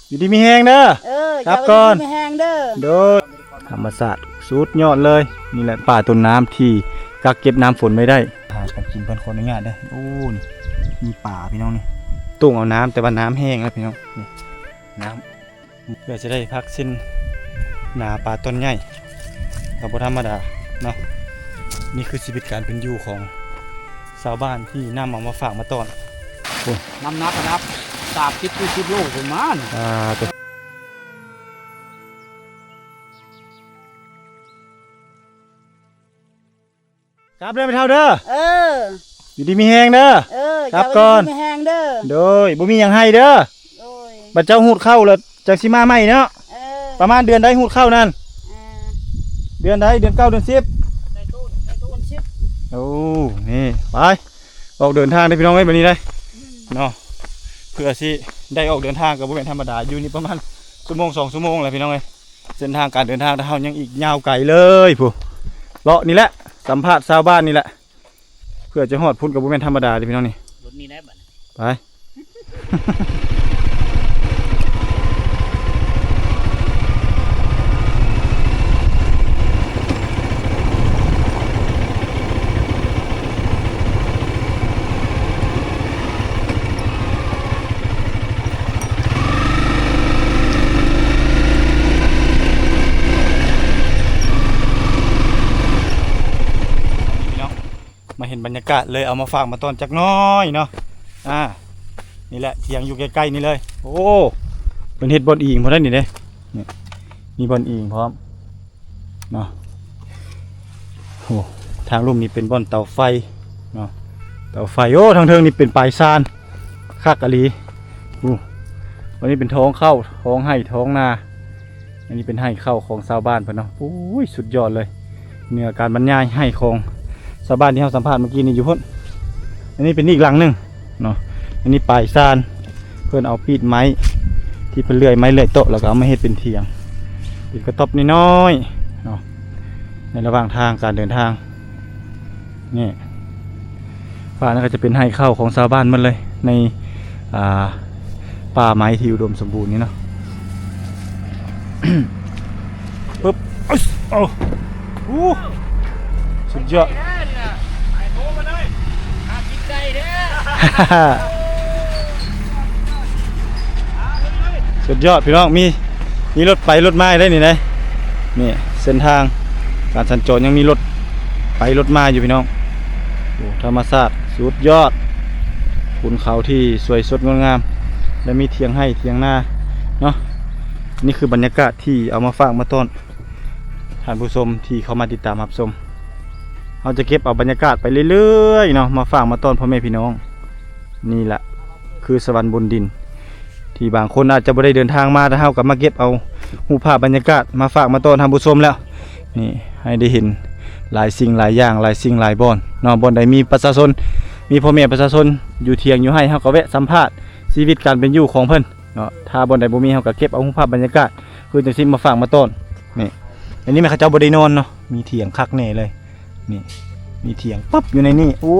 ຢູ່ດີມີແຮງເດີ. ເອີ ກັບກ່ອນ ເຈົ້າຢູ່ດີມີແຮງເດີ. ໂດຍ ທຳມະຊາດສຸດຍອດເລີຍ. ນີ້ແຫຼະປ່າຕົ້ນນ້ຳທີ່ກັກເກັບນ້ຳຝົນໄວ້ໄດ້. ຫາກັນກິນເພິ່ນ ຂໍອະນຸຍາດເດີ. ໂອ້ ນີ້ມີປາພີ່ນ້ອງນີ້ ຕົງເອົານ້ຳ ແຕ່ວ່ານ້ຳແຫ້ງແລ້ວພີ່ນ້ອງ. ນີ້ນ້ຳ ເພື່ອຈະໄດ້ພັກເສັ້ນນາປາຕອນໃຫຍ່ ກໍບໍ່ທຳມະດາເນາະ. ນີ້ຄືຊີວິດການເປັນຢູ່ຂອງຊາວບ້ານທີ່ນຳເອົາມາຝາກມາຕ້ອນ. ໂອ້ ນ້ຳໜັກລະດັບສາມສິບສີ່ສິບໂລປະມານ. ອ່າ ໂຕ ກັບເດີແມ່ເຖົ້າເດີ. ເອີ ຢູ່ດີມີແຮງເດີ. ເອີ ກັບກ່ອນ ເຈົ້າຢູ່ດີມີແຮງເດີ. ໂດຍ ບໍ່ມີຫຍັງໃຫ້ເດີ. ໂດຍ ບັດເຈົ້າຮູດເຂົ້າແລ້ວຈັ່ງຊິມາໃໝ່ເນາະ. ເອີ ປະມານເດືອນໃດຮູດເຂົ້ານັ້ນ? ອ່າ ເດືອນໃດ? ເດືອນເກົ້າ ເດືອນສິບ. ໂອ້ ນີ້ ໄປ ອອກເດີນທາງເດີພີ່ນ້ອງເອີຍ ບັດນີ້ໄດ໋ເນາະ. ເພື່ອຊິໄດ້ອອກເດີນທາງກໍບໍ່ແມ່ນທຳມະດາ. ຢູ່ນີ້ປະມານຊົ່ວໂມງສອງຊົ່ວໂມງແລ້ວພີ່ນ້ອງເອີຍ. ເສັ້ນທາງການເດີນທາງເຮົາຍັງອີກຍາວໄກເລີຍພຸ້ນ. ເລາະນີ້ແຫຼະ ສຳພາດຊາວບ້ານນີ້ແຫຼະ ເພື່ອຈະຮອດພຸ້ນກໍບໍ່ແມ່ນທຳມະດາເດ້ພີ່ນ້ອງນີ້. ລົດນີ້ແຫຼະບັດນີ້ ໄປ. ພີ່ນ້ອງ ມາເຫັນບັນຍາກາດ ເລີຍເອົາມາຝາກມາຕ້ອນຈັກໜ້ອຍເນາະ. ອ່າ ນີ້ແຫຼະ ຖຽງຢູ່ໃກ້ໆນີ້ເລີຍ. ໂອ້ ເພິ່ນເຮັດບ່ອນອີງພ້ອມໄດ໋ນີ້ເດ້. ນີ້ ມີບ່ອນອີງພ້ອມເນາະ. ໂອ້ ທາງລຸ່ມນີ້ເປັນບ່ອນເຕົາໄຟເນາະ ເຕົາໄຟ. ໂອ້ ທາງເທິງນີ້ເປັນປາຍຊານ ຄັກອີ່ຫຼີ. ໂອ້ ອັນນີ້ເປັນທ້ອງເຂົ້າ ທ້ອງໄຮ່ ທ້ອງນາ. ອັນນີ້ເປັນໄຮ່ເຂົ້າຂອງຊາວບ້ານເພິ່ນເນາະ. ໂອ້ຍ ສຸດຍອດເລີຍ ເໜືອການບັນຍາຍ. ໄຮ່ຂອງຊາວບ້ານທີ່ເຮົາສຳພາດເມື່ອກີ້ນີ້ຢູ່ພຸ້ນ. ອັນນີ້ເປັນອີກຫຼັງໜຶ່ງເນາະ. ອັນນີ້ປາຍຊານ ເພິ່ນເອົາປີດໄມ້ທີ່ເພິ່ນເລື່ອຍໄມ້ເລື່ອຍໂຕະ ແລ້ວກໍເອົາມາເຮັດເປັນຖຽງ ເປັນກະຕ໊ອບນ້ອຍໆເນາະ ໃນລະຫວ່າງທາງການເດີນທາງ. ນີ້ ຟາກນັ້ນກໍຈະເປັນໄຮ່ເຂົ້າຂອງຊາວບ້ານໝົດເລີຍ ໃນ ອ່າ ປ່າໄມ້ທີ່ອຸດົມສົມບູນນີ້ເນາະ. ປຶບ ໂອ້ ໂອ້ ສຸດຍອດ ສຸດຍອດພີ່ນ້ອງ. ມີ ມີລົດໄປລົດມາໄດ້ນີ້ນະ. ນີ້ເສັ້ນທາງການສັນຈອນຍັງມີລົດໄປລົດມາຢູ່ພີ່ນ້ອງ. ໂອ້ ທຳມະຊາດສຸດຍອດ ຂຸນເຂົາທີ່ສວຍສົດງົດງາມ ແລະ ມີຖຽງໄຮ່ຖຽງນາເນາະ. ນີ້ຄືບັນຍາກາດທີ່ເອົາມາຝາກມາຕ້ອນທ່ານຜູ້ຊົມທີ່ເຂົ້າມາຕິດຕາມຮັບຊົມ. ເຮົາຈະເກັບເອົາບັນຍາກາດໄປເລື້ອຍໆເນາະ ມາຝາກມາຕ້ອນພໍ່ແມ່ພີ່ນ້ອງ. ນີ້ລະຄືສະຫວັນບົນດິນ ທີ່ບາງຄົນອາດຈະບໍ່ໄດ້ເດີນທາງມາ ແຕ່ເຮົາກໍມາເກັບເອົາຮູບພາບບັນຍາກາດມາຝາກມາຕ້ອນທ່ານຜູ້ຊົມແລ້ວ. ນີ້ ໃຫ້ໄດ້ເຫັນຫຼາຍສິ່ງຫຼາຍຢ່າງ ຫຼາຍສິ່ງຫຼາຍບ່ອນເນາະ. ບ່ອນໃດມີປະຊາຊົນ ມີພໍ່ແມ່ປະຊາຊົນຢູ່ຖຽງຢູ່ໄຮ່ ເຮົາກໍແວະສຳພາດຊີວິດການເປັນຢູ່ຂອງເພິ່ນເນາະ. ຖ້າບ່ອນໃດບໍ່ມີ ເຮົາກໍເກັບເອົາຮູບພາບບັນຍາກາດຄືຈັ່ງຊີ້ມາຝາກມາຕ້ອນ. ນີ້ ອັນນີ້ແມ່ນເຂົາເຈົ້າບໍ່ໄດ້ນອນເນາະ ມີຖຽງຄັກແນ່ເລີຍ. ນີ້ ມີຖຽງປຶບຢູ່ໃນນີ້. ໂອ້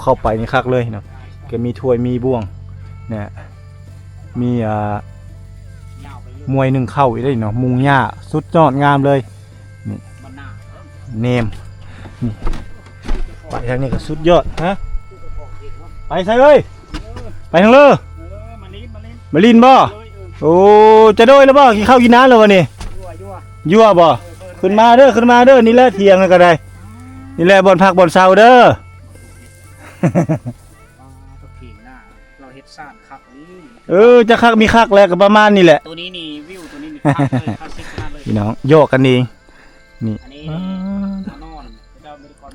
ເຂົ້າໄປນີ້ຄັກເລີຍເນາະ. ກໍມີຖ້ວຍມີບ່ວງນະ ມີ ອ່າ ມວຍໜຶ້ງເຂົ້າອີກເດ້ເນາະ. ມຸງຫຍ້າສຸດຍອດງາມເລີຍ. ນີ້ ແນມ ນີ້ ໄປທາງນີ້ກໍສຸດຍອດ. ຮະ ໄປໃສເອີຍ? ໄປທາງເລີ? ມາຫຼິ້ນບໍ່? ໂອ້ ຈະໂດຍແລ້ວບໍ່? ກິນເຂົ້າກິນນ້ຳແລ້ວບໍ່ນີ້? ຢູ່ບໍ່? ຂຶ້ນມາເດີ ຂຶ້ນມາເດີ. ນີ້ແຫຼະຖຽງກໍໄດ້ ນີ້ແຫຼະບ່ອນພັກບ່ອນເຊົາເດີ. ເອີ ຈະຄັກມີຄັກແຫຼະ ກໍປະມານນີ້ແຫຼະ. ໂຕນີ້ນີ້ ວິວໂຕນີ້ນີ້ຄັກເລີຍ ຄລາສສິກຂະໜາດເລີຍ. ພີ່ນ້ອງ ຢອກກັນເອງ. ນີ້ ອັນນີ້ ອ່າ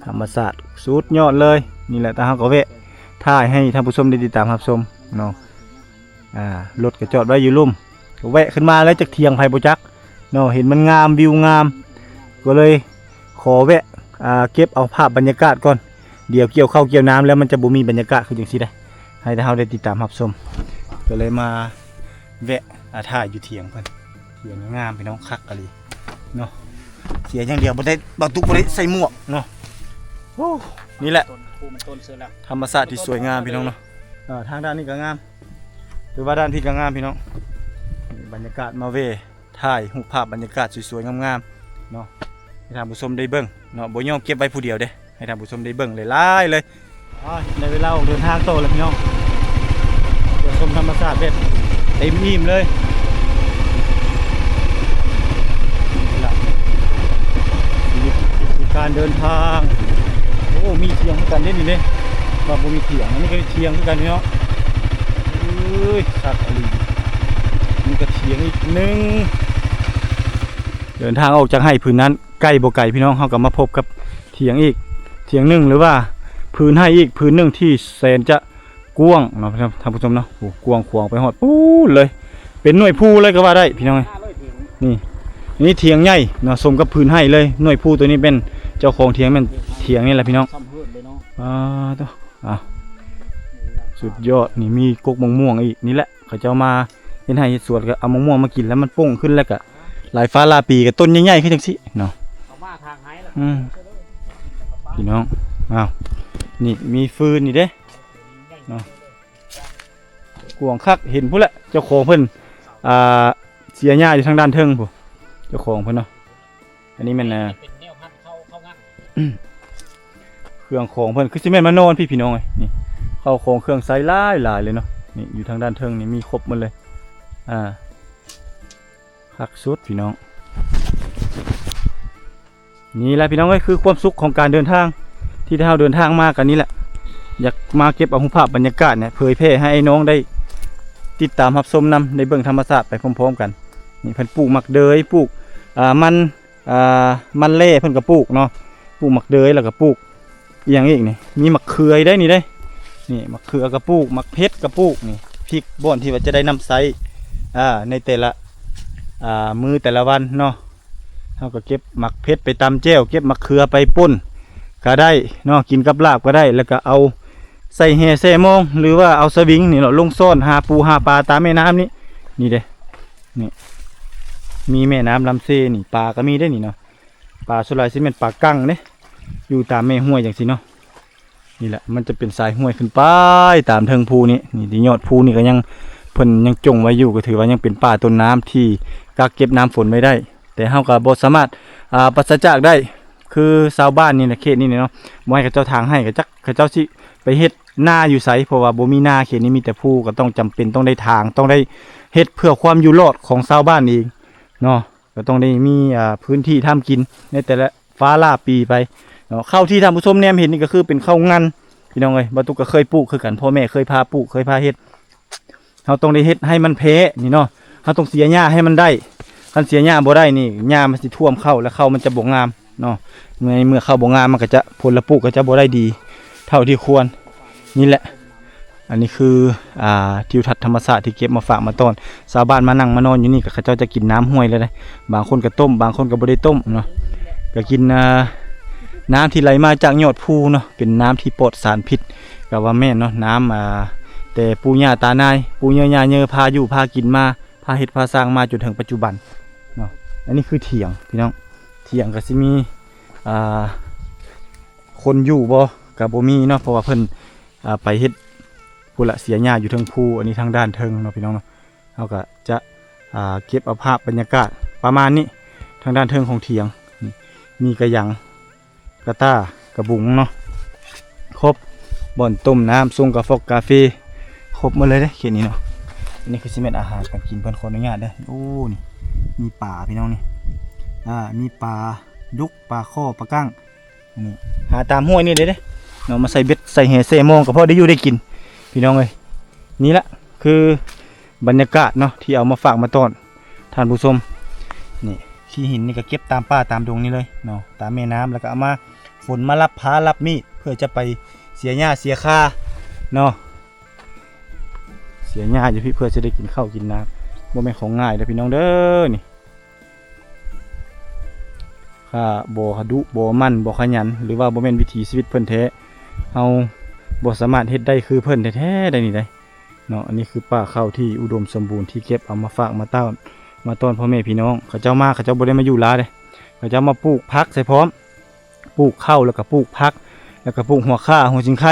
ທຳມະຊາດສຸດຍອດເລີຍ. ນີ້ແຫຼະ ແຕ່ເຮົາກໍແວະຖ່າຍໃຫ້ທ່ານຜູ້ຊົມໄດ້ຕິດຕາມຮັບຊົມເນາະ. ອ່າ ລົດກໍຈອດໄວ້ຢູ່ລຸ່ມ ກໍແວະຂຶ້ນມາແລ້ວ ຈັກຖຽງໃຜບໍ່ຈັກເນາະ. ເຫັນມັນງາມ ວິວງາມ ກໍເລີຍຂໍແວະ ອ່າ ເກັບເອົາພາບບັນຍາກາດກ່ອນ. ດຽວກ່ຽວເຂົ້າກ່ຽວນ້ຳແລ້ວ ມັນຈະບໍ່ມີບັນຍາກາດຄືຈັ່ງຊີ້ໄດ໋ ໃຫ້ເຮົາໄດ້ຕິດຕາມຮັບຊົມ. ກໍເລີຍມາແວະ ອ່າ ຖ່າຍຢູ່ຖຽງເພິ່ນ. ຖຽງງາມພີ່ນ້ອງ ຄັກອີ່ຫຼີເນາະ. ເສຍຢ່າງດຽວບໍ່ໄດ້ ບ່າວຕຸກບໍ່ໄດ້ໃສ່ໝວກເນາະ. ໂອ້ ນີ້ແຫຼະ ຕົ້ນ ພູມັນຕົ້ນເສືອແລ້ວ ທຳມະຊາດທີ່ສວຍງາມພີ່ນ້ອງເນາະ. ເອີ ທາງດ້ານນີ້ກໍງາມ ຫຼືວ່າດ້ານພີ້ກໍງາມພີ່ນ້ອງ. ບັນຍາກາດມາແວ່ຖ່າຍຮູບພາບບັນຍາກາດສວຍໆງາມໆເນາະ ໃຫ້ທ່ານຜູ້ຊົມໄດ້ເບິ່ງເນາະ ບໍ່ຍອມເກັບໄວ້ຜູ້ດຽວເດ້ ໃຫ້ທ່ານຜູ້ຊົມໄດ້ເບິ່ງຫຼາຍໆເລີຍ. ອາ ໃນເວລາອອກເດີນທາງຕໍ່ແລ້ວພີ່ນ້ອງ ໄດ້ຊົມທຳມະຊາດແບບເຕັມອີ່ມເລີຍ. ນີ້ລະ ຊີວິດ ການເດີນທາງ. ໂອ້ ມີຖຽງຄືກັນເດ້ນີ້ເດ້ ວ່າບໍ່ມີຖຽງ ອັນນີ້ກໍຖຽງຄືກັນເນາະ. ເອີຍ ຄັກອີ່ຫຼີ ນີ້ກໍຖຽງອີກໜຶ່ງ. ເດີນທາງອອກຈາກໄຮ່ພື້ນນັ້ນ ໃກ້ບໍ່ໄກພີ່ນ້ອງ ເຮົາກໍມາພົບກັບຖຽງອີກຖຽງໜຶ່ງ ຫຼືວ່າພື້ນໄຮ່ອີກພື້ນໜຶ່ງທີ່ແສນຈະກວ້າງເນາະ ທ່ານຜູ້ຊົມເນາະ. ໂອ້ ກວ້າງຂວາງໄປຮອດປູ້ນເລີຍ ເປັນໜ່ວຍພູເລີຍກໍວ່າໄດ້ພີ່ນ້ອງເອີຍ. ນີ້ ນີ້ຖຽງໃຫຍ່ເນາະ ສົມກັບພື້ນໄຮ່ເລີຍ. ໜ່ວຍພູຕົວນີ້ແມ່ນເຈົ້າຂອງຖຽງ ແມ່ນຖຽງນີ້ແຫຼະພີ່ນ້ອງ. ອ່າ ໂທ້ ອ່າ ສຸດຍອດ. ນີ້ມີກົກມະມ່ວງອີກ ນີ້ແຫຼະ ເຂົາເຈົ້າມາເຮັດໄຮ່ເຮັດສວນ ກໍເອົາມະມ່ວງມາກິນ ແລ້ວມັນປົ່ງຂຶ້ນ ແລ້ວກໍຫຼາຍຟ້າຫຼາຍປີ ກໍຕົ້ນໃຫຍ່ໆຄືຈັ່ງຊີ້ເນາະ. ອືມ ພີ່ນ້ອງ ອ້າວ ນີ້ມີຟືນນີ້ເດ້ເນາະ ກວ້າງຄັກ. ເຫັນພຸ້ນແຫຼະ ເຈົ້າຂອງເພິ່ນ ອ່າ ເສຍຫຍ້າຢູ່ທາງດ້ານເທິງພຸ້ນ ເຈົ້າຂອງເພິ່ນເນາະ. ອັນນີ້ແມ່ນ ເປັນແນວພັນເຂົ້າ ເຂົ້າງັນ ເຄື່ອງຂອງເພິ່ນ ຄືຊິແມ່ນມານອນພີ້ພີ່ນ້ອງເອີຍ. ນີ້ເຂົ້າຂອງເຄື່ອງໃຊ້ຫຼາຍໆເລີຍເນາະ. ນີ້ຢູ່ທາງດ້ານເທິງນີ້ມີຄົບໝົດເລີຍ. ອ່າ ຄັກສຸດພີ່ນ້ອງ. ນີ້ແຫຼະພີ່ນ້ອງເອີຍ ຄືຄວາມສຸກຂອງການເດີນທາງ ທີ່ເຮົາເດີນທາງມາກັນນີ້ແຫຼະ ຢາກມາເກັບເອົາຮູບພາບບັນຍາກາດນີ້ ເຜີຍແຜ່ໃຫ້ອ້າຍນ້ອງໄດ້ຕິດຕາມຮັບຊົມນຳ ໄດ້ເບິ່ງທຳມະຊາດໄປພ້ອມໆກັນ. ນີ້ເພິ່ນປູກໝາກເດີຍ ປູກ ອ່າ ມັນ ອ່າ ມັນແລ່ເພິ່ນກໍປູກເນາະ ປູກໝາກເດີຍ ແລ້ວກໍປູກອີ່ຫຍັງອີກນີ້ ມີໝາກເຂືອໄດ້ນີ້ເດ້. ນີ້ໝາກເຂືອກໍປູກ ໝາກເຜັດກໍປູກ. ນີ້ພິກ ບ່ອນທີ່ວ່າຈະໄດ້ນຳໃຊ້ ອ່າ ໃນແຕ່ລະ ອ່າ ມື້ແຕ່ລະວັນເນາະ. ເຮົາກໍເກັບໝາກເຜັດໄປຕຳແຈ່ວ ເກັບໝາກເຂືອໄປປົ່ນກໍໄດ້ເນາະ ກິນກັບລາບກໍໄດ້ ແລ້ວກໍເອົາໃສ່ແຫແຊ່ມອງ ຫຼືວ່າເອົາສະວິງນີ້ເນາະ ລົງຊ້ອນຫາປູຫາປາຕາມແມ່ນ້ຳນີ້. ນີ້ເດ້ ນີ້ ມີແມ່ນ້ຳລຳເຊນີ້ ປາກໍມີເດ້ນີ້ເນາະ. ປາສ່ວນຫຼາຍຊິແມ່ນປາກັງເດ້ ຢູ່ຕາມແມ່ຫ້ວຍຈັ່ງຊີ້ເນາະ. ນີ້ແຫຼະ ມັນຈະເປັນສາຍຫ້ວຍຂຶ້ນໄປຕາມເທິງພູນີ້. ນີ້ທີ່ຍອດພູນີ້ກໍຍັງ ເພິ່ນຍັງຈົ່ງໄວ້ຢູ່ ກໍຖືວ່າຍັງເປັນປ່າຕົ້ນນ້ຳທີ່ກັກເກັບນ້ຳຝົນໄວ້ໄດ້ ແຕ່ເຮົາກໍບໍ່ສາມາດ ອ່າ ປາສະຈາກໄດ້ ຄືຊາວບ້ານນີ້ນະ ເຂດນີ້ເນາະ ບໍ່ໃຫ້ເຂົາເຈົ້າຖາງໄຮ່ ກໍຈັກເຂົາເຈົ້າຊິໄປເຮັດນາຢູ່ໃສ ເພາະວ່າບໍ່ມີນາ ເຂດນີ້ມີແຕ່ພູ ກໍຕ້ອງຈຳເປັນຕ້ອງໄດ້ຖາງ ຕ້ອງໄດ້ເຮັດເພື່ອຄວາມຢູ່ລອດຂອງຊາວບ້ານເອງເນາະ. ກໍຕ້ອງໄດ້ມີ ອ່າ ພື້ນທີ່ທຳກິນໃນແຕ່ລະຟ້າລະປີໄປເນາະ. ເຂົ້າທີ່ທ່ານຜູ້ຊົມແນມເຫັນນີ້ກໍຄືເປັນເຂົ້າງັນ ພີ່ນ້ອງເອີຍ ບ່າວຕຸກກໍເຄີຍປູກຄືກັນ ພໍ່ແມ່ເຄີຍພາປູກ ເຄີຍພາເຮັດ. ເຮົາຕ້ອງໄດ້ເຮັດໃຫ້ມັນແພ້ນີ້ເນາະ ເຮົາຕ້ອງເສຍຫຍ້າໃຫ້ມັນໄດ້. ຄັນເສຍຫຍ້າບໍ່ໄດ້ນີ້ ຫຍ້າມັນຊິຖ້ວມເຂົ້າ ແລ້ວເຂົ້າມັນຈະບໍ່ງາມເນາະ. ໃນເມື່ອເຂົ້າບໍ່ງາມ ມັນກໍຈະ ຜົນລະປູກກໍຈະບໍ່ໄດ້ດີເທົ່າທີ່ຄວນ. ນີ້ແຫຼະ ອັນນີ້ຄື ອ່າ ທິວທັດທຳມະຊາດທີ່ເກັບມາຝາກມາຕ້ອນ. ຊາວບ້ານມານັ່ງມານອນຢູ່ນີ້ກໍເຂົາເຈົ້າຈະກິນນ້ຳຫ້ວຍເລີຍເດ້. ບາງຄົນກໍຕົ້ມ ບາງຄົນກໍບໍ່ໄດ້ຕົ້ມເນາະ ກໍກິນ ອ່າ ນ້ຳທີ່ໄຫຼມາຈາກຍອດພູເນາະ ເປັນນ້ຳທີ່ປອດສານພິດ ກໍວ່າແມ່ນເນາະ. ນ້ຳ ອ່າ ແຕ່ປູ່ຍ່າຕານາຍ ປູ່ເຍີຍ່າເຍີ ພາຢູ່ພາກິນມາ ພາເຮັດພາສ້າງມາຈົນເຖິງປັດຈຸບັນເນາະ. ອັນນີ້ຄືຖຽງ ພີ່ນ້ອງ ຖຽງກໍຊິມີ ອ່າ ຄົນຢູ່ບໍ່ ກໍບໍ່ມີເນາະ ເພາະວ່າເພິ່ນ ອ່າ ໄປເຮັດພຸ້ນລະ ເສຍຫຍ້າຢູ່ເທິງພູ. ອັນນີ້ທາງດ້ານເທິງເນາະ ພີ່ນ້ອງເນາະ. ເຮົາກໍຈະ ອ່າ ເກັບເອົາພາບບັນຍາກາດປະມານນີ້ ທາງດ້ານເທິງຂອງຖຽງ. ນີ້ ມີກະຫຍັງ ກະຕ່າ ກະບຸງເນາະ ຄົບ ບ່ອນຕົ້ມນ້ຳ ຊົງກາຟອກກາເຟ ຄົບໝົດເລີຍເດ້ເຂດນີ້ເນາະ. ອັນນີ້ຄືຊິແມ່ນອາຫານການກິນເພິ່ນ ຂໍອະນຸຍາດເດີ້. ໂອ້ ນີ້ ມີປາ ພີ່ນ້ອງນີ້ ອ່າ ມີປາດຸກ ປາຄໍ່ ປາກ້າງ. ນີ້ ຫາຕາມຫ້ວຍນີ້ເດ້ເນາະ ມາໃສ່ເບັດໃສ່ແຫແຊ່ມອງ ກໍພໍໄດ້ຢູ່ໄດ້ກິນ ພີ່ນ້ອງເອີຍ. ນີ້ລະຄືບັນຍາກາດເນາະ ທີ່ເອົາມາຝາກມາຕ້ອນທ່ານຜູ້ຊົມ. ນີ້ ຂີ້ຫີນນີ້ກໍເກັບຕາມປ່າຕາມດົງນີ້ເລີຍເນາະ ຕາມແມ່ນ້ຳ ແລ້ວກໍເອົາມາ ຝົນມາລັບພ້າລັບມີດ ເພື່ອຈະໄປເສຍຫຍ້າເສຍຄາເນາະ. ເສຍຫຍ້າຢູ່ພີ້ ເພື່ອຈະໄດ້ກິນເຂົ້າກິນນ້ຳ ບໍ່ແມ່ນຂອງງ່າຍເດີ້ ພີ່ນ້ອງເດີ້. ນີ້ ຖ້າບໍ່ດຸບໍ່ໝັ່ນ ບໍ່ຂະຫຍັນ ຫຼືວ່າບໍ່ແມ່ນວິຖີຊີວິດເພິ່ນແທ້ ເຮົາບໍ່ສາມາດເຮັດໄດ້ຄືເພິ່ນແທ້ໆ ໄດ້ນີ້ໄດ໋ເນາະ. ອັນນີ້ຄືປ່າເຂົ້າທີ່ອຸດົມສົມບູນ ທີ່ເກັບເອົາມາຝາກມາຕ້ອນ ມາຕ້ອນພໍ່ແມ່ພີ່ນ້ອງ. ເຂົາເຈົ້າມາ ເຂົາເຈົ້າບໍ່ໄດ້ມາຢູ່ລາເດ້ ເຂົາເຈົ້າມາປູກຜັກໃສ່ພ້ອມ ປູກເຂົ້າ ແລ້ວກໍປູກຜັກ ແລ້ວກໍປູກຫົວຂ່າ ຫົວຊິງໄຄ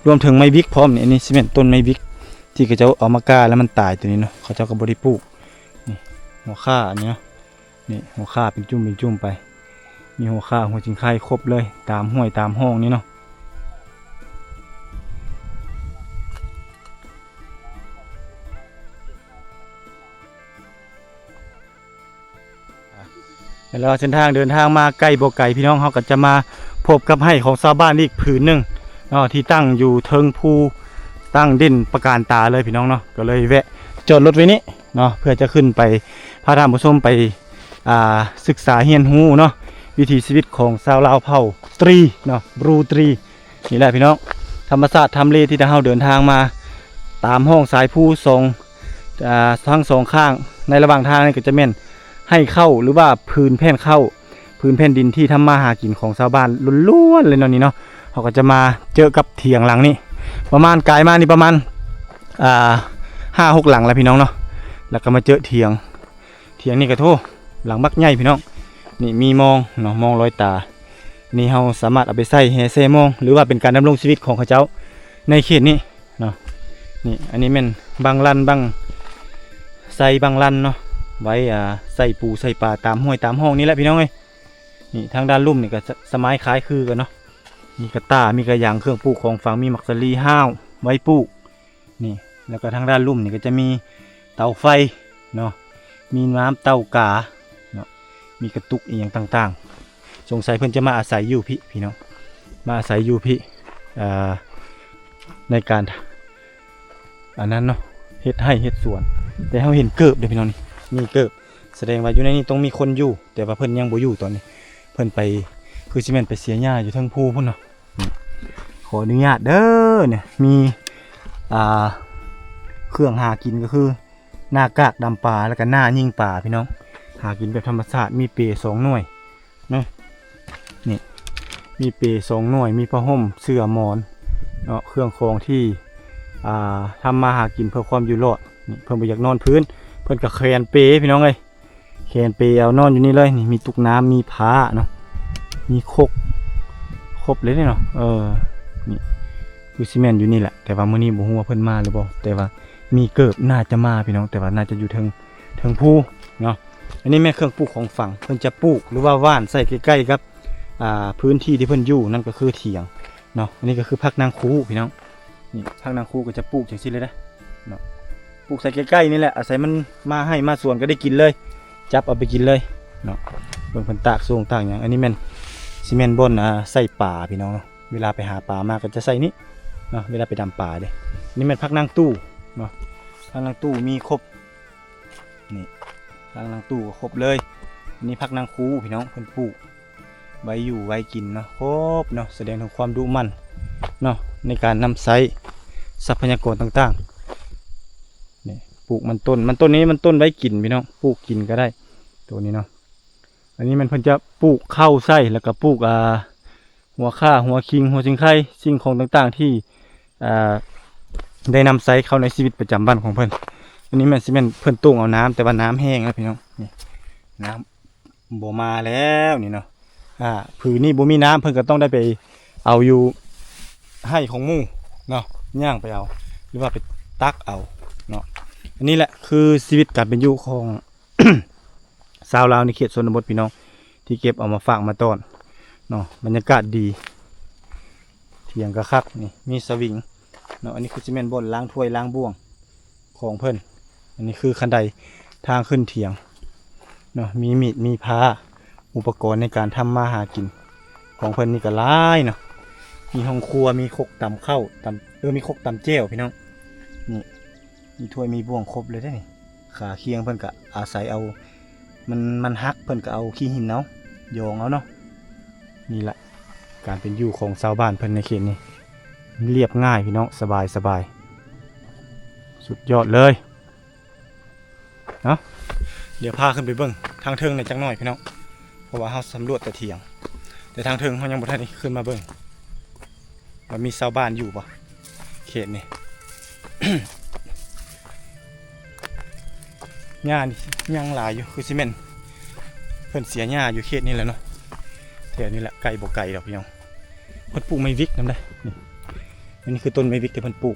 ລວມເຖິງໄມ້ວິກພ້ອມ. ນີ້ ອັນນີ້ຊິແມ່ນຕົ້ນໄມ້ວິກ ທີ່ເຂົາເຈົ້າເອົາມາກ່າແລ້ວມັນຕາຍ ຕົວນີ້ເນາະ ເຂົາເຈົ້າກໍບໍ່ໄດ້ປູກ. ນີ້ ຫົວຂ່າອັນນີ້ເນາະ ນີ້ຫົວຂ່າເປັນຈຸ່ມເປັນຈຸ່ມໄປ ມີຫົວຂ່າ ຫົວຊິງໄຄ ຄົບເລີຍ ຕາມຫ້ວຍຕາມຮ່ອງນີ້ເນາະ. ແມ່ນແລ້ວ ເສັ້ນທາງເດີນທາງມາໃກ້ບໍ່ໄກ ພີ່ນ້ອງ ເຮົາກໍຈະມາພົບກັບໄຮ່ຂອງຊາວບ້ານອີກຜືນໜຶ່ງເນາະ ທີ່ຕັ້ງຢູ່ເທິງພູ ຕັ້ງເດັ່ນປະການຕາເລີຍ ພີ່ນ້ອງເນາະ. ກໍເລີຍແວະຈອດລົດໄວ້ນີ້ເນາະ ເພື່ອຈະຂຶ້ນໄປພາທ່ານຜູ້ຊົມໄປ ອ່າ ສຶກສາຮຽນຮູ້ເນາະ ວິຖີຊີວິດຂອງຊາວລາວເຜົ່າຕຣີເນາະ ບຣູຕຣີ ນີ້ແຫຼະ ພີ່ນ້ອງ. ທຳມະຊາດທຳເລທີ່ເຮົາເດີນທາງມາ ຕາມຮ່ອງສາຍພູສອງ ອ່າ ທັງສອງຂ້າງ ໃນລະຫວ່າງທາງນີ້ກໍຈະແມ່ນໄຮ່ເຂົ້າ ຫຼືວ່າຜືນແຜ່ນເຂົ້າ ພື້ນແຜ່ນດິນທີ່ທຳມາຫາກິນຂອງຊາວບ້ານລ້ວນໆເລີຍເນາະ ນີ້ເນາະ. ເຮົາກໍຈະມາເຈີກັບຖຽງຫຼັງນີ້ ປະມານກາຍມານີ້ປະມານ ອ່າ ຫ້າຫົກຫຼັງແລ້ວ ພີ່ນ້ອງເນາະ. ແລ້ວກໍມາເຈີຖຽງ ຖຽງນີ້ກໍໂທ້ ຫຼັງບັກໃຫຍ່ ພີ່ນ້ອງ. ນີ້ມີມອງເນາະ ມອງລອຍຕາ ນີ້ເຮົາສາມາດເອົາໄປໃສ່ແຮ່ແຊ່ມອງ ຫຼືວ່າເປັນການດຳລົງຊີວິດຂອງເຂົາເຈົ້າໃນເຂດນີ້ເນາະ. ນີ້ ອັນນີ້ແມ່ນບັງລັນ ບັງໄຊ ບັງລັນເນາະ ໄວ້ ອ່າ ໃສ່ປູໃສ່ປາຕາມຫ້ວຍຕາມຮ່ອງນີ້ແຫຼະ ພີ່ນ້ອງເອີຍ. ນີ້ທາງດ້ານລຸ່ມນີ້ກໍສະ ສະໄໝຄ້າຍຄືກັນເນາະ ມີກະຕ່າ ມີກະຫຍັງ ເຄື່ອງປູກຂອງຝັງ ມີໝາກສາລີ ຮ້າວ ໄວ້ປູກ ນີ້. ແລ້ວກໍທາງດ້ານລຸ່ມນີ້ກໍຈະມີເຕົາໄຟເນາະ ມີນ້ຳເຕົ້າກາເນາະ ມີກະຕຸກອີ່ຫຍັງຕ່າງໆ. ສົງໄສເພິ່ນຈະມາອາໄສຢູ່ພີ້ ພີ່ນ້ອງ ມາອາໄສຢູ່ພີ້ ເອີ ໃນການ ອັນນັ້ນເນາະ ເຮັດໄຮ່ເຮັດສວນ. ແຕ່ເຮົາເຫັນເກີບເດ້ ພີ່ນ້ອງ ນີ້ ມີເກີບ ສະແດງວ່າຢູ່ໃນນີ້ຕ້ອງມີຄົນຢູ່ ແຕ່ວ່າເພິ່ນຍັງບໍ່ຢູ່ຕອນນີ້ ເພິ່ນໄປ ຄືຊິແມ່ນໄປເສຍຫຍ້າຢູ່ເທິງພູພຸ້ນເນາະ. ນີ້ ຂໍອະນຸຍາດເດີ ນີ້ມີ ອ່າ ເຄື່ອງຫາກິນກໍຄືໜ້າກາກດຳປາ ແລ້ວກໍໜ້າຍິງປາ ພີ່ນ້ອງ ຫາກິນແບບທຳມະຊາດ. ມີເປສອງໜ່ວຍ ເນາະ ນີ້ ມີເປສອງໜ່ວຍ ມີຜ້າຫົ່ມ ເສື້ອ ໝອນເນາະ ເຄື່ອງຂອງທີ່ ອ່າ ທຳມາຫາກິນເພື່ອຄວາມຢູ່ລອດ. ນີ້ ເພິ່ນບໍ່ຢາກນອນພື້ນ ເພິ່ນກໍແຂວນເປ ພີ່ນ້ອງເອີຍ ແຂວນເປເອົານອນຢູ່ນີ້ເລີຍ. ນີ້ ມີຕຸກນ້ຳ ມີພ້າເນາະ ມີຄົກ ຄົບເລີຍເນາະ. ເອີ ນີ້ ຄືຊິແມ່ນຢູ່ນີ້ແຫຼະ ແຕ່ວ່າມື້ນີ້ບໍ່ຮູ້ວ່າເພິ່ນມາຫຼືບໍ່ ແຕ່ວ່າມີເກີບ ໜ້າຈະມາ ພີ່ນ້ອງ ແຕ່ວ່າໜ້າຈະຢູ່ເທິງ ເທິງພູເນາະ. ອັນນີ້ແມ່ນເຄື່ອງປູກຂອງຝັງ ເພິ່ນຈະປູກ ຫຼືວ່າຫວ່ານໃສ່ໃກ້ໆກັບ ອ່າ ພື້ນທີ່ທີ່ເພິ່ນຢູ່ ນັ້ນກໍຄືຖຽງເນາະ. ອັນນີ້ກໍຄືຜັກນາງຄູ ພີ່ນ້ອງ ນີ້ ຜັກນາງຄູກໍຈະປູກຈັ່ງຊີ້ເລີຍເດ້ເນາະ ປູກໃສ່ໃກ້ໆນີ້ແຫຼະ ອາໄສມັນມາໄຮ່ມາສວນກໍໄດ້ກິນເລີຍ ຈັບເອົາໄປກິນເລີຍເນາະ. ເບິ່ງເພິ່ນຕາກໂສ້ງຕາກຫຍັງ ອັນນີ້ແມ່ນ ຊິແມ່ນບ່ອນ ອ່າ ໃສ່ປາ ພີ່ນ້ອງເນາະ ເວລາໄປຫາປາມາກໍຈະໃສ່ນີ້ເນາະ ເວລາໄປດຳປາເດ້. ນີ້ແມ່ນຜັກນາງຕູ້ເນາະ ຜັກນາງຕູ້ມີຄົບ ນີ້ ຜັກນາງຕູ້ກໍຄົບເລີຍ. ນີ້ຜັກນາງຄູ ພີ່ນ້ອງ ເພິ່ນປູກໄວ້ຢູ່ໄວ້ກິນເນາະ ຄົບເນາະ ສະແດງເຖິງຄວາມດຸໝັ່ນເນາະ ໃນການນຳໃຊ້ຊັບພະຍາກອນຕ່າງໆ. ນີ້ ປູກມັນຕົ້ນ ມັນຕົ້ນນີ້ມັນຕົ້ນໄວ້ກິນ ພີ່ນ້ອງ ປູກກິນກໍໄດ້ ໂຕນີ້ເນາະ. ອັນນີ້ແມ່ນເພິ່ນຈະປູກເຂົ້າໃສ່ ແລ້ວກໍປູກ ອ່າ ຫົວຂ່າ ຫົວຄິງ ຫົວຊິງໄຄ ສິ່ງຂອງຕ່າງໆທີ່ ອ່າ ໄດ້ນຳໃຊ້ເຂົ້າໃນຊີວິດປະຈຳວັນຂອງເພິ່ນ. ອັນນີ້ແມ່ນ ຊິແມ່ນເພິ່ນໂຕ່ງເອົານ້ຳ ແຕ່ວ່ານ້ຳແຫ້ງແລ້ວ ພີ່ນ້ອງ ນີ້ ນ້ຳບໍ່ມາແລ້ວນີ້ເນາະ. ອ່າ ຜືນນີ້ບໍ່ມີນ້ຳ ເພິ່ນກໍຕ້ອງໄດ້ໄປເອົາຢູ່ໄຮ່ຂອງໝູ່ເນາະ ຍ່າງໄປເອົາ ຫຼືວ່າໄປຕັກເອົາເນາະ. ອັນນີ້ແຫຼະຄືຊີວິດການເປັນຢູ່ຂອງ ຊາວລາວໃນເຂດຊົນນະບົດ ພີ່ນ້ອງ ທີ່ເກັບເອົາມາຝາກມາຕ້ອນເນາະ. ບັນຍາກາດດີ ຖຽງກໍຄັກ ນີ້ມີສະວິງເນາະ. ອັນນີ້ຄືຊິແມ່ນບ່ອນລ້າງຖ້ວຍລ້າງບ່ວງຂອງເພິ່ນ. ອັນນີ້ຄືຄັນໄດທາງຂຶ້ນຖຽງເນາະ ມີມີດມີພ້າ ອຸປະກອນໃນການທຳມາຫາກິນຂອງເພິ່ນນີ້ກໍຫຼາຍເນາະ. ມີຫ້ອງຄົວ ມີຄົກຕຳເຂົ້າ ຕຳ ເອີ ມີຄົກຕຳແຈ່ວ ພີ່ນ້ອງ ນີ້ ມີຖ້ວຍມີບ່ວງຄົບເລີຍເດ້ນີ້. ຂາຄຽງເພິ່ນກະອາໄສເອົາ ມັນ ມັນຫັກ ເພິ່ນກະເອົາຂີ້ຫີນເອົາ ຢອງເອົາເນາະ. ນີ້ລະການເປັນຢູ່ຂອງຊາວບ້ານເພິ່ນໃນເຂດນີ້ ລຽບງ່າຍພີ່ນ້ອງ ສະບາຍ ສະບາຍ ສຸດຍອດເລີຍ. ເນາະ ດຽວພາຂຶ້ນໄປເບິ່ງທາງເທິງແດ່ຈັກໜ້ອຍພີ່ນ້ອງ ເພາະວ່າເຮົາສຳຫຼວດແຕ່ຖຽງ ແຕ່ທາງເທິງເຮົາຍັງບໍ່ທັນໄດ້ຂຶ້ນມາເບິ່ງວ່າມີຊາວບ້ານຢູ່ບໍ່ ເຂດນີ້. ຫຍ້ານີ້ຍັງຫຼາຍຢູ່ ຄືຊິແມ່ນເພິ່ນເສຍຫຍ້າຢູ່ເຂດນີ້ແຫຼະເນາະ ແຖວນີ້ແຫຼະ ໃກ້ບໍ່ໄກດອກພີ່ນ້ອງ. ເພິ່ນປູກໄມ້ວິກນຳໄດ໋ ນີ້ ອັນນີ້ຄືຕົ້ນໄມ້ວິກທີ່ເພິ່ນປູກ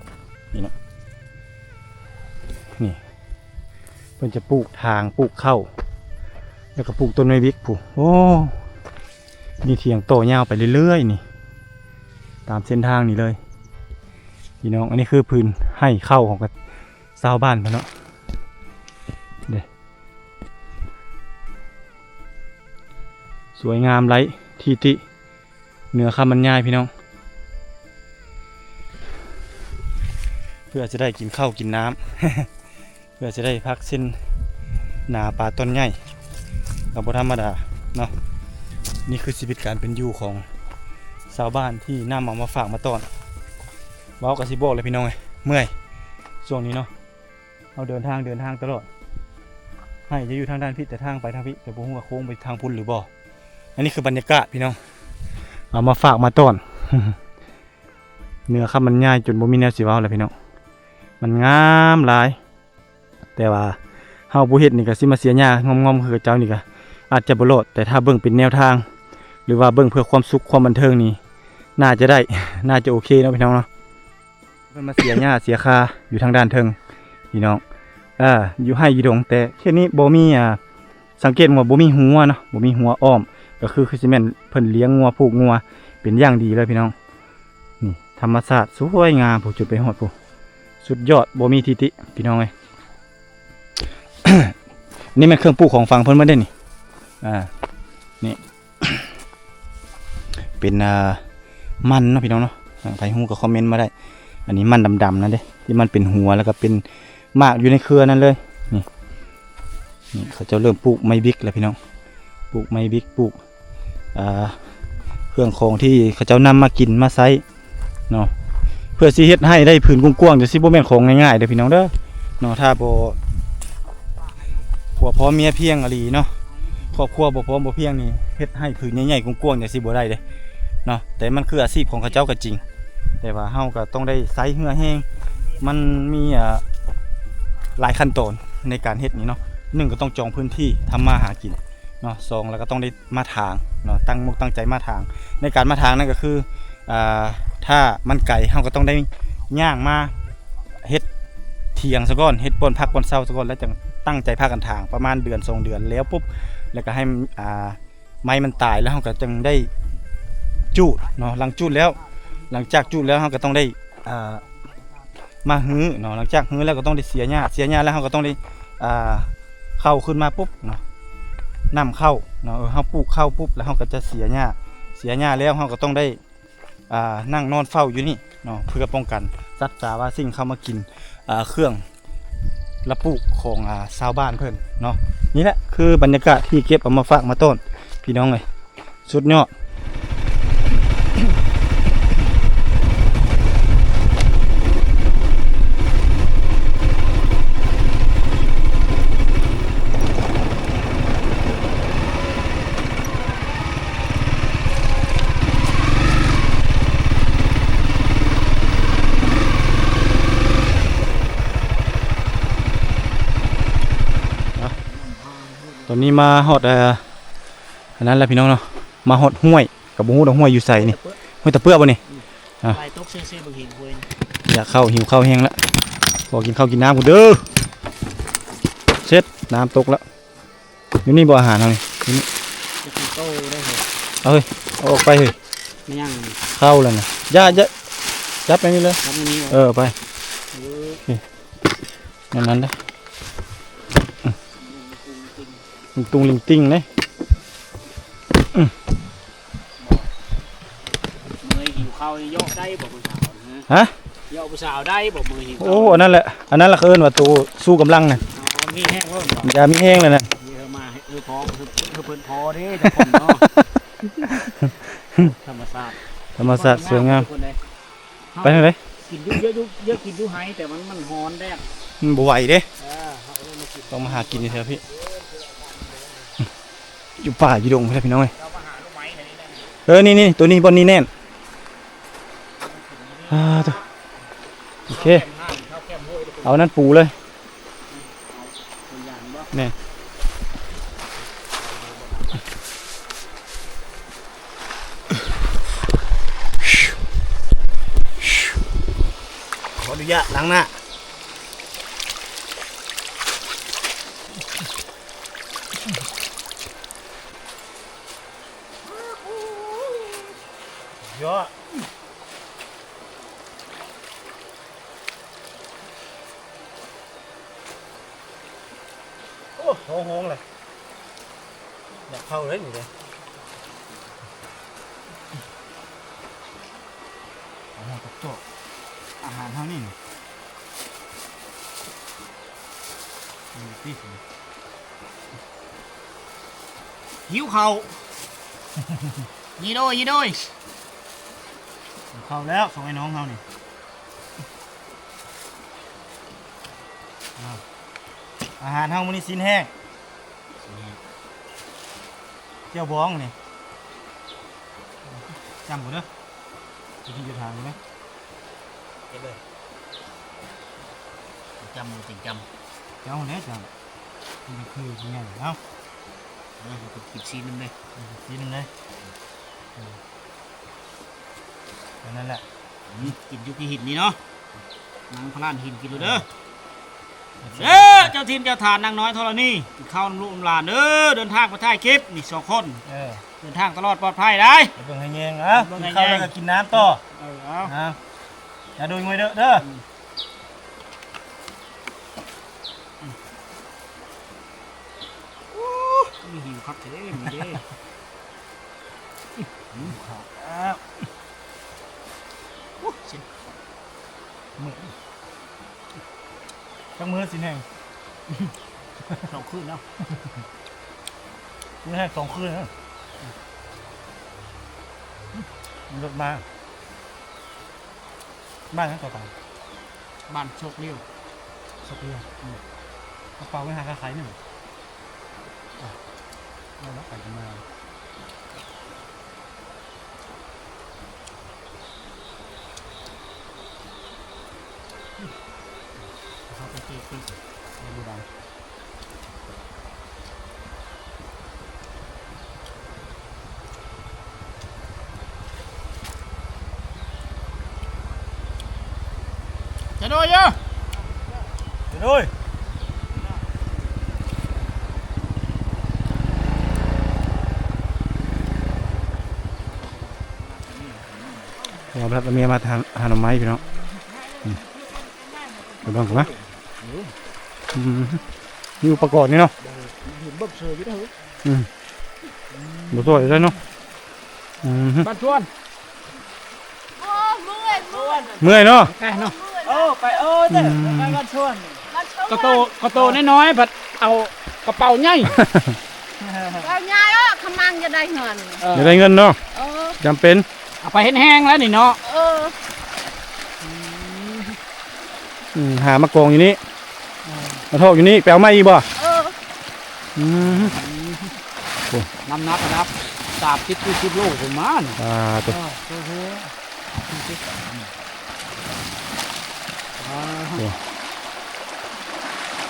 ນີ້ເນາະ ນີ້ ເພິ່ນຈະປູກຖາງ ປູກເຂົ້າ ແລ້ວກໍປູກຕົ້ນໄມ້ວິກພຸ້ນ. ໂອ້ ມີຖຽງຕໍ່ຍາວໄປເລື້ອຍໆ ນີ້ ຕາມເສັ້ນທາງນີ້ເລີຍພີ່ນ້ອງ. ອັນນີ້ຄືພື້ນໄຮ່ເຂົ້າຂອງຊາວບ້ານເພິ່ນເນາະ ເດ້. ສວຍງາມໄຮ້ທີ່ຕິເໜືອຄຳບັນຍາຍພີ່ນ້ອງ. ເພື່ອຈະໄດ້ກິນເຂົ້າກິນນ້ຳ ເພື່ອຈະໄດ້ພັກເຊັ່ນໜາປາຕອນໃຫຍ່ ກໍບໍ່ທຳມະດາເນາະ. ນີ້ຄືຊີວິດການເປັນຢູ່ຂອງຊາວບ້ານທີ່ນຳເອົາມາຝາກມາຕ້ອນ. ເວົ້າກໍຊິບອກແຫຼະພີ່ນ້ອງເອີຍ ເມື່ອຍຊ່ວງນີ້ເນາະ. ເຮົາເດີນທາງ ເດີນທາງຕະຫຼອດ ໄຮ່ຈະຢູ່ທາງດ້ານພິດ ແຕ່ທາງໄປທາງພິດ ແຕ່ບໍ່ຮູ້ວ່າໂຄ້ງໄປທາງພຸ້ນຫຼືບໍ່. ອັນນີ້ຄືບັນຍາກາດພີ່ນ້ອງ ເອົາມາຝາກມາຕ້ອນ ເໜືອຄຳບັນຍາຍຈົນບໍ່ມີແນວຊິເວົ້າແລ້ວພີ່ນ້ອງ. ມັນງາມຫຼາຍ ແຕ່ວ່າເຮົາຜູ້ເຮັດນີ້ກໍຊິມາເສຍຫຍ້າງອມໆ ຄືເຈົ້ານີ້ກໍອາດຈະບໍ່ລອດ, ແຕ່ຖ້າເບິ່ງເປັນແນວທາງ ຫຼືວ່າເບິ່ງເພື່ອຄວາມສຸກຄວາມບັນເທີງນີ້ ໜ້າຈະໄດ້ ໜ້າຈະໂອເຄເນາະພີ່ນ້ອງເນາະ. ເພິ່ນມາເສຍຫຍ້າເສຍຄາຢູ່ທາງດ້ານເທິງພີ່ນ້ອງ ເອີ ຢູ່ໄຮ່ຢູ່ດົງ. ແຕ່ເຂດນີ້ບໍ່ມີ ອ່າ ສັງເກດວ່າບໍ່ມີຮົ້ວເນາະ ບໍ່ມີຮົ້ວອ້ອມ ກໍຄື ຄືຊິແມ່ນເພິ່ນລ້ຽງງົວ ຜູກງົວເປັນຢ່າງດີເລີຍພີ່ນ້ອງ. ນີ້ທຳມະຊາດສວຍງາມພຸ້ນ ຈົນໄປຮອດພຸ້ນ ສຸດຍອດ ບໍ່ມີທິຕິພີ່ນ້ອງເອີຍ. ນີ້ແມ່ນເຄື່ອງປູກຂອງຝັ່ງເພິ່ນໝົດເດ້ນີ້ ອ່າ ນີ້ ເປັນ ອ່າ ມັນເນາະພີ່ນ້ອງເນາະ. ອ່າ ໃຜຮູ້ກໍຄອມເມັນມາໄດ້. ອັນນີ້ມັນດຳໆ ນັ້ນເດ້ ທີ່ມັນເປັນຫົວ ແລ້ວກໍເປັນໝາກຢູ່ໃນເຄືອນັ້ນເລີຍ. ນີ້ ນີ້ເຂົາເຈົ້າເລີ່ມປູກໄມ້ວິກແລ້ວພີ່ນ້ອງ ປູກໄມ້ວິກ ປູກ ອ່າ ເຄື່ອງຂອງທີ່ເຂົາເຈົ້ານຳມາກິນມາໃຊ້ເນາະ. ເພື່ອຊິເຮັດໃຫ້ໄດ້ຜືນກວ້າງໆ ຈັ່ງຊີ້ ບໍ່ແມ່ນຂອງງ່າຍໆ ເດີພີ່ນ້ອງເດີເນາະ. ຖ້າບໍ່ ຜົວພ້ອມເມຍພຽງອີ່ຫຼີເນາະ ຄອບຄົວບໍ່ພ້ອມບໍ່ພຽງນີ້ ເຮັດໃຫ້ຜືນໃຫຍ່ໆ ກວ້າງໆ ຈັ່ງຊີ້ບໍ່ໄດ້ເດ້ເນາະ. ແຕ່ມັນຄືອາຊີບຂອງເຂົາເຈົ້າກໍຈິງ ແຕ່ວ່າເຮົາກໍຕ້ອງໄດ້ໃຊ້ເຫື່ອແຮງ ມັນມີ ອ່າ ຫຼາຍຂັ້ນຕອນໃນການເຮັດນີ້ເນາະ. ໜຶ່ງ ກໍຕ້ອງຈອງພື້ນທີ່ທຳມາຫາກິນເນາະ, ສອງ ແລ້ວກໍຕ້ອງໄດ້ ມາຖາງເນາະ ຕັ້ງອົກຕັ້ງໃຈມາຖາງ. ໃນການມາຖາງນັ້ນກໍຄື ອ່າ ຖ້າມັນໄກ ເຮົາກໍຕ້ອງໄດ້ຍ່າງມາເຮັດຖຽງສາກ່ອນ ເຮັດບ່ອນພັກບ່ອນເຊົາສາກ່ອນ ແລ້ວຈັ່ງຕັ້ງໃຈພາກັນຖາງ ປະມານເດືອນສອງເດືອນ ແລ້ວປຸບ ແລ້ວກໍໃຫ້ ອ່າ ໄມ້ມັນຕາຍ ແລ້ວເຮົາກໍຈຶ່ງໄດ້ຈູດເນາະ. ຫຼັງຈູດແລ້ວ ຫຼັງຈາກຈູດແລ້ວ ເຮົາກໍຕ້ອງໄດ້ ອ່າ ມາຮື້ເນາະ. ຫຼັງຈາກຮື້ແລ້ວກໍຕ້ອງໄດ້ເສຍຫຍ້າ ເສຍຫຍ້າແລ້ວເຮົາກໍຕ້ອງໄດ້ ອ່າ ເຂົ້າຂຶ້ນມາປຸບເນາະ ນຳເຂົ້າເນາະ. ເອີ ເຮົາປູກເຂົ້າປຸບ ແລ້ວເຮົາກໍຈະເສຍຫຍ້າ ເສຍຫຍ້າແລ້ວເຮົາກໍຕ້ອງໄດ້ ອ່າ ນັ່ງນອນເຝົ້າຢູ່ນີ້ເນາະ ເພື່ອປ້ອງກັນສັດສາວາສິ່ງເຂົ້າມາກິນ ອ່າ ເຄື່ອງລະປູກຂອງ ອ່າ ຊາວບ້ານເພິ່ນເນາະ. ນີ້ແຫຼະຄືບັນຍາກາດທີ່ເກັບເອົາມາຝາກມາຕ້ອນພີ່ນ້ອງເອີຍ. ສຸດຍອດ. ຕອນນີ້ມາຮອດ ເອີ ອັນນັ້ນແລ້ວພີ່ນ້ອງເນາະ ມາຮອດຫ້ວຍ ກໍບໍ່ຮູ້ດອກຫ້ວຍຢູ່ໃສນີ້ ຫ້ວຍຕະເປືອບໍ່ນີ້? ອືມ ອ່ະ ໄຫຼຕົກເຊໆ ເບິ່ງເຫັນຫ້ວຍນີ້ ຢາກເຂົ້າ ຫິວເຂົ້າແຮງລະ ຂໍກິນເຂົ້າກິນນ້ຳກ່ອນເດີ. ເຊັດ ນ້ຳຕົກລະ ຢູ່ນີ້ບໍ່ອາຫານເຮົານີ້? ຢູ່ນີ້ ຈະກິນໂຕໄດ້ເຮີ້ຍ ເອົາເຮີ້ຍ ເອົາອອກໄປເຮີ້ຍ. ແມ່ນຫຍັງ? ເຂົ້າແລ້ວນະ ຢ່າ ຢ່າ ຈັບໄປນີ້ເລີຍ ຈັບໄປນີ້ ເອີ ໄປ ເອີ ນີ້ ນັ້ນໆ ເດ້ ອືມ ຕຸງລິງຕິງເດ້ ອືມ. ເມື່ອຍຫິວເຂົ້ານີ້ເຍາະໄດ້ບໍ່ຜູ້ສາວ? ຮະ? ເຍາະຜູ້ສາວໄດ້ບໍ່ເມື່ອຍຫິວເຂົ້າ? ໂອ້ ອັນນັ້ນແຫຼະ ອັນນັ້ນລະເຂົາເອີ້ນວ່າໂຕສູ້ກຳລັງນະ. ອໍ ມີແຮງເລີຍບໍ່? ຢ່າມີແຮງເລີຍນະ ເອີ ມາ ເອີ ພໍ ເອີ ເພິ່ນພໍເດ້ ຈັກຄົນເນາະ. ທຳມະຊາດ ທຳມະຊາດສວຍງາມ. ໄປທາງໃດ? ກິນຢູ່ ເຍອະຢູ່ ເຍອະກິນຢູ່ໄຮ່ ແຕ່ມັນ ມັນຮ້ອນແດດ ມັນບໍ່ໄຫວເດ້. ເອີ ເຮົາກໍເລີຍມາກິນ ຕ້ອງມາຫາກິນຢູ່ແຖວພີ້ ຢູ່ປ່າຢູ່ດົງພຸ້ນແຫຼະພີ່ນ້ອງເອີຍ. ເອີ ນີ້ໆ ໂຕນີ້ ບ່ອນນີ້ແໜ້ນ. ອ່າ ໂຕ ໂອເຄ ເອົານັ້ນປູເລີຍ. ແມ່ນ ຂໍອະນຸຍາດລ້າງໜ້າ. ຍອດ ໂອ້ ໂຮງໆ ເລີຍ. ຢາກເຂົ້າເລີຍນີ້ເດ້ ອາຫານເຮົານີ້ ນີ້ຕິ ຫິວເຂົ້າ ຍິນດີ ຍິນດີ ຫິວເຂົ້າແລ້ວ ສອງໄອ້ນ້ອງເຮົານີ້. ອາຫານເຮົາມື້ນີ້ ຊີ້ນແຫ້ງ ຊີ້ນແຫ້ງ ແຈ່ວບອງນີ້ ຈ້ຳບໍ່ເດີ ຢູ່ທີ່ຢູ່ທາງເດີ ເກັບເລີຍ ຈ້ຳບໍ່ຈິງຈ້ຳ ເຈົ້າແຫຼະຈ້ຳ ນີ້ຄືໃຫຍ່ ເອົາ ເອົາ ກິນຊີ້ນນຳເດີ ຊີ້ນນຳເດີ. ອັນນັ້ນແຫຼະ ອືມ ກິນຢູ່ທີ່ຫີນນີ້ເນາະ ນັ່ງພະລານຫີນກິນໂລດເດີ ເອີ ເດີ ເຈົ້າຖິ່ນເຈົ້າຖານນາງນ້ອຍທໍລະນີ ກິນເຂົ້ານຳລູກນຳຫຼານເດີ ເດີນທາງໄປຖ່າຍຄລິບນີ້ສອງຄົນ ເອີ ເດີນທາງຕະຫຼອດປອດໄພໄດ໋ ເບິ່ງໃຫ້ແຍງ ເອົາ ເບິ່ງໃຫ້ແຍງ ກິນເຂົ້າແລ້ວກໍກິນນ້ຳຕໍ່ ເອີ ເອົາ ນະ ຢ່າໂດຍງວຍເດີ ເດີ ອືມ. ໂອ້ ຄືຫິວຄັກແທ້ມື້ນີ້ເດ້ ຫິວເຂົ້າແລ້ວ ໂອ້ ເຈັບ ເມື່ອຍ ຈັກມື້ຊິແຫ້ງ ສອງຄືນແລ້ວ ມື້ແຫ້ງສອງຄືນແລ້ວ ມີລົດມາ. ບ້ານຫຍັງເກາະກາງ? ບ້ານໂຊກລ້ຽວ ໂຊກລ້ຽວ ອືມ ກະເປົາໄວ້ຫາກະໄຂນີ້ ອ່ະ ເອົາລະ ໄປກັນມາ ເຂົ້າໄປເຈອເພິ່ນ ໃນບໍ່ໄດ້. ຈະໂດຍເດີ ຈະໂດຍ ຍອມຮັບເມຍມາຫາ ຫາໜໍ່ໄມ້ພີ່ນ້ອງ ອືມ ໄປເບິ່ງກັນມາ ອືມ ມີອຸປະກອນນີ້ເນາະ ອືມ ບໍ່ຊ່ວຍໄດ້ເນາະ ອືມ ບ້ານຊວນ ໂອ້ ເມື່ອຍ ເມື່ອຍ ເມື່ອຍເນາະ ໄປເນາະ ເອີ ໄປ ເອີ ອືມ ໄປບ້ານຊວນ ກະໂຕ ກະໂຕນ້ອຍໆ ພັດເອົາກະເປົາໃຫຍ່ ເປົາໃຫຍ່ເນາະ ຂະມັງຈະໄດ້ເງິນ ເອີ ຈະໄດ້ເງິນເນາະ ເອີ ຈຳເປັນ ເອົາໄປເຮັດແຮງແລ້ວນີ້ເນາະ ເອີ ອືມ ອືມ ຫາມາກອງຢູ່ນີ້ ເອີ ມາທອກຢູ່ນີ້ ໄປເອົາໃໝ່ອີກບໍ່? ເອີ ອືມ ໂອ້ ນ້ຳໜັກລະດັບສາມສິບສີ່ສິບໂລພຸ້ນມານີ້ ອ່າ ໂຕ ອ່າ ໂຕ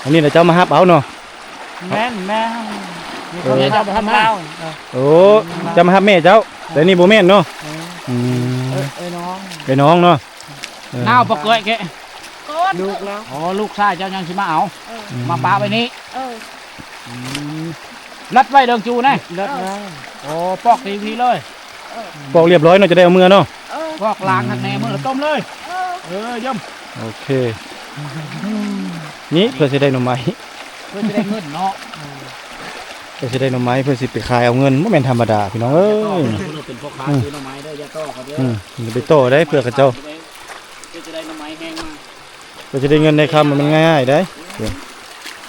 ອັນນີ້ລະເຈົ້າມາຮັບເອົາເນາະ? ແມ່ນ ແມ່ນ ມີຄົນ ເອີ ເຈົ້າມາຮັບມາ ເອີ ໂອ້ ເຈົ້າມາຮັບແມ່ເຈົ້າ ແຕ່ນີ້ບໍ່ແມ່ນເນາະ ເອີ ອືມ ເອີ ເອີ ນ້ອງ ເອີ ນ້ອງເນາະ ເອີ ນາວບໍ່ເກີຍແກະ ລູກລາວ ອໍ ລູກຊາຍເຈົ້າຍັງຊິມາເອົາ ເອີ ມາປະໄວ້ນີ້ ເອີ ອືມ ລັດໄວ້ເດີຈູນະ ລັດໄວ້ ອໍ ປອກທີ່ພີເລີຍ ເອີ ປອກລຽບຮ້ອຍເນາະ ຈະໄດ້ເອົາເມືອເນາະ ເອີ ປອກລ້າງຫັ້ນແນ່ ມື້ລະຕົ້ມເລີຍ ເອີ ເອີ ຢ້ຳ ໂອເຄ ນີ້ເພື່ອຊິໄດ້ໜໍ່ໄມ້ ເພື່ອຊິໄດ້ເງິນເນາະ ເອີ ເພື່ອຊິໄດ້ໜໍ່ໄມ້ ເພື່ອຊິໄປຂາຍເອົາເງິນ ບໍ່ແມ່ນທຳມະດາພີ່ນ້ອງເອີຍ ເປັນພໍ່ຄ້າ ອືມ ຊື້ໜໍ່ໄມ້ເດີ ຢ່າຕໍ່ເຂົາເດີ ອືມ ຢ່າໄປຕໍ່ໄດ້ ເພື່ອເຂົາເຈົ້າ ເພື່ອຊິໄດ້ໜໍ່ໄມ້ແຮງມາ ເພື່ອຊິໄດ້ເງິນໄດ້ຄຳ ມັນງ່າຍໆໄດ໋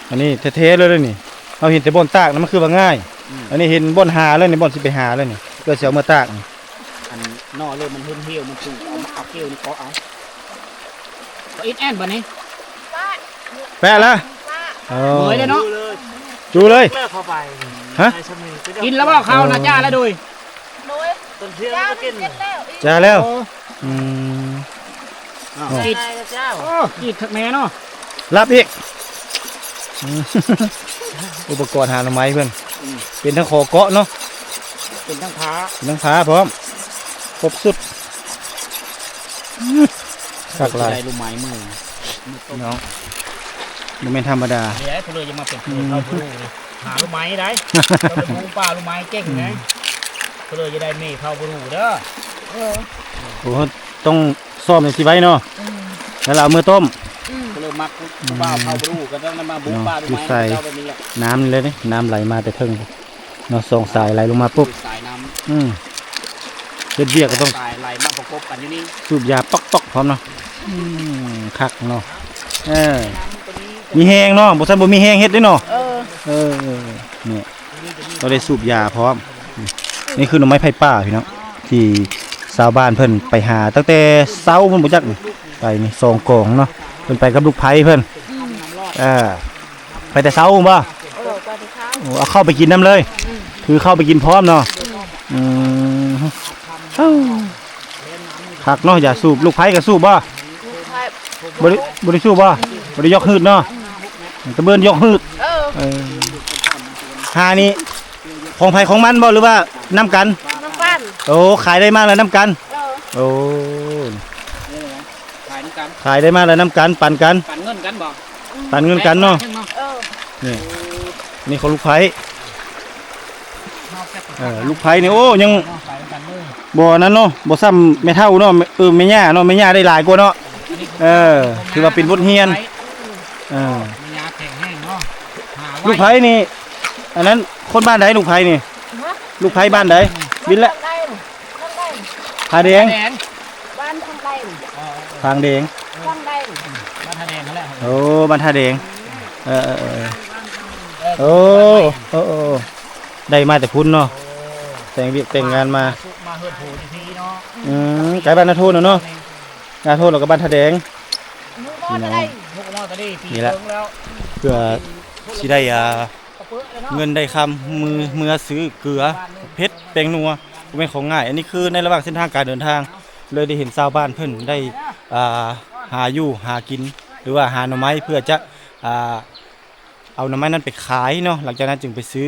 ອັນນີ້ແທ້ໆເລີຍນີ້ ເຮົາເຫັນແຕ່ບ່ອນຕາກນະ ມັນຄືວ່າງ່າຍ ອືມ ອັນນີ້ເຫັນບ່ອນຫາແລ້ວນີ້ ບ່ອນຊິໄປຫາແລ້ວນີ້ ເພື່ອຊິເອົາມາຕາກນີ້ ອັນໜໍ່ເລີຍ ມັນຮຸ່ນຫ່ຽວ ມັນສູງ ເອົາ ເອົາເກວນີ້ເກາະເອົາ ກໍອິດແອນບັດນີ້ ແປະລະ ເອີ ເມື່ອຍເດ້ເນາະ ຈູເລີຍ ເລີຍເຂົ້າໄປ ຮະ ກິນແລ້ວບໍ່ເຂົ້ານະ ຈ້າແລ້ວໂດຍ ໂດຍ ຕອນທ່ຽງກໍກິນ ຈ້າແລ້ວ ໂອ້ ອືມ ອ້າວ ອໍ ກິນ ໂອ້ ກິນຄັກແນ່ເນາະ ລັບອີກ ອືມ ອຸປະກອນຫາໜໍ່ໄມ້ເພິ່ນ ອືມ ເປັນທັງຂໍເກາະເນາະ ເປັນທັງຜາ ເປັນທັງຜາພ້ອມ ຄົບຊຸດ ອືມ ຄັກຫຼາຍ ໄດ້ລູກໄມ້ມື້ ມື້ຕົ້ມ ເນາະ ບໍ່ແມ່ນທຳມະດາ ນີ້ແຫຼະ ເພິ່ນເລີຍຈະມາເປັນຜູ້ເຖົ້າຜູ້ຮູ້ນີ້ ຫາລູກໄມ້ໄດ້ ຕ້ອງໄປປູປ່າລູກໄມ້ເກັ່ງນະ ກໍເລີຍຈະໄດ້ເມເຜົາບໍ່ຮູ້ເດີ. ເອີ ໂອ້ ຕ້ອງຊ້ອມຈັ່ງຊີ້ໄວ້ເນາະ ອືມ ແລ້ວເອົາເມືອຕົ້ມ ອືມ ກໍເລີຍມັກຜູ້ບ່າວເຜົາບໍ່ຮູ້ ກໍຕ້ອງໄດ້ມາບຸກປ່າລູກໄມ້ເຂົາເຈົ້າແບບນີ້ແຫຼະ. ນ້ຳນີ້ເລີຍເດ້ ນ້ຳໄຫຼມາແຕ່ເທິງ ເນາະ ສອງສາຍໄຫຼລົງມາປຸບ ສາຍນ້ຳ ອືມ ເຮັດວຽກກໍຕ້ອງ ສາຍໄຫຼມາປະກົບກັນຢູ່ນີ້ ສູບຢາປອກໆພ້ອມເນາະ ອືມ ຄັກເນາະ ເອີ ມີແຮງເນາະ ບໍ່ຊັ້ນບໍ່ມີແຮງເຮັດເດ້ເນາະ ເອີ ເອີ ນີ້ ກໍໄດ້ສູບຢາພ້ອມ ນີ້ຄືໜໍ່ໄມ້ໄຜ່ປ່າພີ່ນ້ອງ ທີ່ຊາວບ້ານເພິ່ນໄປຫາຕັ້ງແຕ່ເຊົ້າພຸ້ນບໍ່ຈັກ ໄປນີ້ສອງກອງເນາະ ເພິ່ນໄປກັບລູກໃພ້ເພິ່ນ ອືມ ເອີ ໄປແຕ່ເຊົ້າພຸ້ນບໍ່? ເອີ ໄປແຕ່ເຊົ້າ ໂອ້ ເອົາເຂົ້າໄປກິນນຳເລີຍ ອືມ ຖືເຂົ້າໄປກິນພ້ອມເນາະ ອືມ ອືມ ຄັກເນາະ ຢາສູບ ລູກໃພ້ກໍສູບບໍ່? ລູກໃພ້ ບໍ່ໄດ້ ບໍ່ໄດ້ສູບບໍ່? ບໍ່ໄດ້ຢອກຫືດເນາະ ຕະເບີນຢອກຫືດ ເອີ ເອີ ຫານີ້ຂອງໃຜຂອງມັນບໍ່ ຫຼືວ່ານຳກັນ? ນຳກັນ ໂອ້ ຂາຍໄດ້ມາແລ້ວນຳກັນ ເອີ ໂອ້ ຂາຍນຳກັນ ຂາຍໄດ້ມາແລ້ວນຳກັນ ປັນກັນ ປັນເງິນກັນບໍ່? ປັນເງິນກັນເນາະ ເອີ ນີ້ ນີ້ຂອງລູກໃພ້ ເອີ ລູກໃພ້ນີ້ ໂອ້ ຍັງ ບໍ່ອັນນັ້ນເນາະ ບໍ່ຊ່ຳແມ່ເຖົ້າເນາະ ເອີ ແມ່ຍ່າເນາະ ແມ່ຍ່າໄດ້ຫຼາຍກວ່າເນາະ ເອີ ຖືວ່າເປັນບົດຮຽນ ເອີ ແມ່ຍ່າແຂງແຮງເນາະ ລູກໃພ້ນີ້ ອັນນັ້ນຄົນບ້ານໃດ ລູກໃພ້ນີ້? ຮະ? ລູກໃພ້ບ້ານໃດ? ບິນແລ້ວ ທາງໃດ? ທາງໃດ? ຜາແດງ ບ້ານທາງໃດ? ອໍ ທາງແດງ ທາງໃດ? ບ້ານທ່າແດງຫັ້ນແຫຼະ ໂອ້ ບ້ານທ່າແດງ ເອີ ເອີ ເອີ ເອີ ໂອ້ ໂອ້ ໂອ້ ໄດ້ມາແຕ່ພຸ້ນເນາະ ໂອ້ ແຕ່ງວຽກແຕ່ງງານມາ ມາເຮືອນໂຫທີ່ພີເນາະ ອືມ ໃກ້ບ້ານນາໂທນເນາະ ນາໂທນແລ້ວກໍບ້ານທ່າແດງ ນີ້ແຫຼະ ເພື່ອຊິໄດ້ ອ່າ ເງິນໄດ້ຄຳ ມື ເມືອຊື້ເກືອ ເຜັດ ແປ້ງນົວ ບໍ່ແມ່ນຂອງງ່າຍ ອັນນີ້ຄືໃນລະຫວ່າງເສັ້ນທາງການເດີນທາງ ເລີຍໄດ້ເຫັນຊາວບ້ານເພິ່ນໄດ້ ອ່າ ຫາຢູ່ຫາກິນ ຫຼືວ່າຫາໜໍ່ໄມ້ເພື່ອຈະ ອ່າ ເອົາໜໍ່ໄມ້ນັ້ນໄປຂາຍເນາະ ຫຼັງຈາກນັ້ນຈຶ່ງໄປຊື້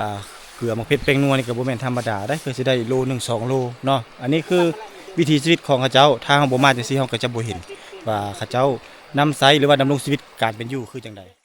ອ່າ ເກືອ ໝາກເຜັດ ແປ້ງນົວ ນີ້ກໍບໍ່ແມ່ນທຳມະດາເດ້ ເພື່ອຊິໄດ້ໂລໜຶ່ງສອງໂລເນາະ ອັນນີ້ຄືວິຖີຊີວິດຂອງເຂົາເຈົ້າ ຖ້າເຮົາບໍ່ມາຈັ່ງຊີ້ ເຮົາກໍຈະບໍ່ເຫັນວ່າເຂົາເຈົ້ານຳໃຊ້ ຫຼືວ່າດຳລົງຊີວິດການເປັນຢູ່ຄືຈັ່ງໃດ.